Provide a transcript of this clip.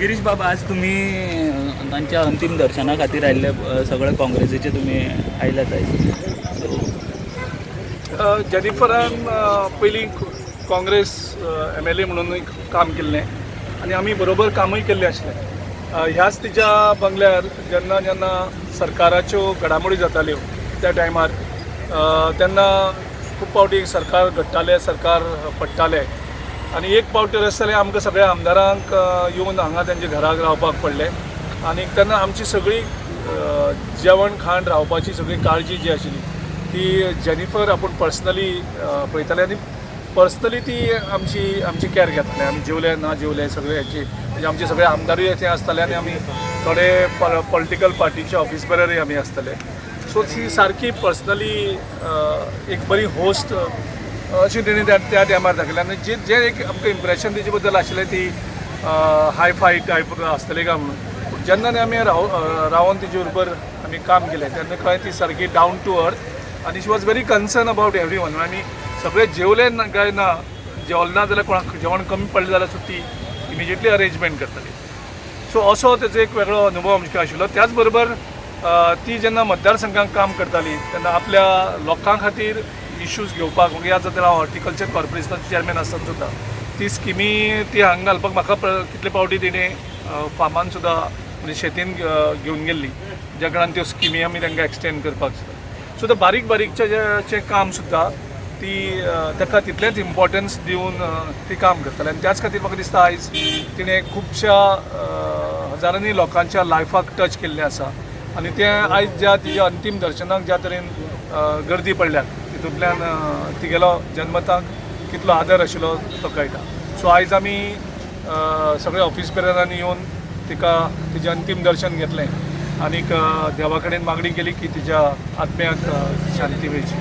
गिरीश बाब, आज तुमी तांच्या अंतीम दर्शना खातीर आयिल्ले, सगळे काँग्रेसीचे तुमी आयल्यात आयज, सो जेनिफरान पयलीं काँग्रेस एमएलए म्हणून काम केल्लें आनी आमी बरोबर कामूय केल्लें आसलें. ह्याच तिच्या बंगल्यार जेन्ना जेन्ना सरकाराच्यो घडामोडी जाताल्यो त्या टायमार, तेन्ना खूब फावटी सरकार घडटालें, सरकार पडटालें आनी एक फावट अशें जालें, आमकां सगळ्या आमदारांक येवन हांगा तेंच्या घराक रावपाक पडलें आनी तेन्ना आमची सगळी जेवण खाण, रावपाची सगळी काळजी जी आशिल्ली ती जेनिफर आपूण पर्सनली पळयताली आनी पर्सनली ती आमची आमची कॅर घेताले. आमी जेवले ना जेवले सगळे हेची, म्हणजे आमचे सगळे आमदारूय थंय आसताले आनी आमी थोडे पॉलिटिकल पार्टीचे ऑफिस बेररूय आमी आसताले. सो ती सारकी पर्सनली एक बरी होस्ट अशी तेणी त्या त्या टायमार दाखयलें आनी जे जें एक आमकां इम्प्रेशन तेजे बद्दल आशिल्लें, ती हाय फाय टायप आसतली काय म्हणून, पूण जेन्ना न्ही आमी रावन तिजे बरोबर आमी काम केलें तेन्ना कळ्ळें ती सारकी डावन टू अर्थ आनी she was very concern about every one. आमी सगळे जेवले ना काय ना, जेवले ना जाल्यार, कोणाक जेवण कमी पडलें जाल्यार सुद्दां ती इमिजिएटली अरेंजमेंट करताली. सो असो तेजो एक वेगळो अनुभव आमकां आशिल्लो. त्याच बरोबर ती जेन्ना मतदारसंघात काम करताली तेन्ना आपल्या लोकां खातीर इश्यूज घेवपाक, मागीर याद जाता, हांव हॉर्टिकल्चर कॉर्पोरेशनाचो चॅरमॅन आसतना सुद्दां ती स्किमी ती हांगा घालपाक म्हाका कितले फावटी तिणें फार्मान सुद्दां, म्हणजे शेतीन घेवन गेल्ली, ज्या कारणान त्यो स्किमी आमी तांकां एक्सटेंड करपाक सुद्दां. सो ते बारीक बारीकचे जे काम सुद्दां ती ताका तितलेंच इम्पॉर्टन्स दिवन ती काम करताली आनी त्याच खातीर म्हाका दिसता आयज तिणें खुबश्या हजारांनी लोकांच्या लायफाक टच केल्लें आसा आनी तें आयज ज्या तिच्या अंतीम दर्शनाक ज्या तरेन गर्दी पडल्या, तितूंतल्यान तिगेलो जनमताक कितलो आदर आशिल्लो तो कळटा. सो आयज आमी सगळे ऑफिस बेररांनी येवन तिका तिजें अंतीम दर्शन घेतलें आनीक देवा कडेन मागणी केली की तिच्या आत्म्याक शांती मेळची.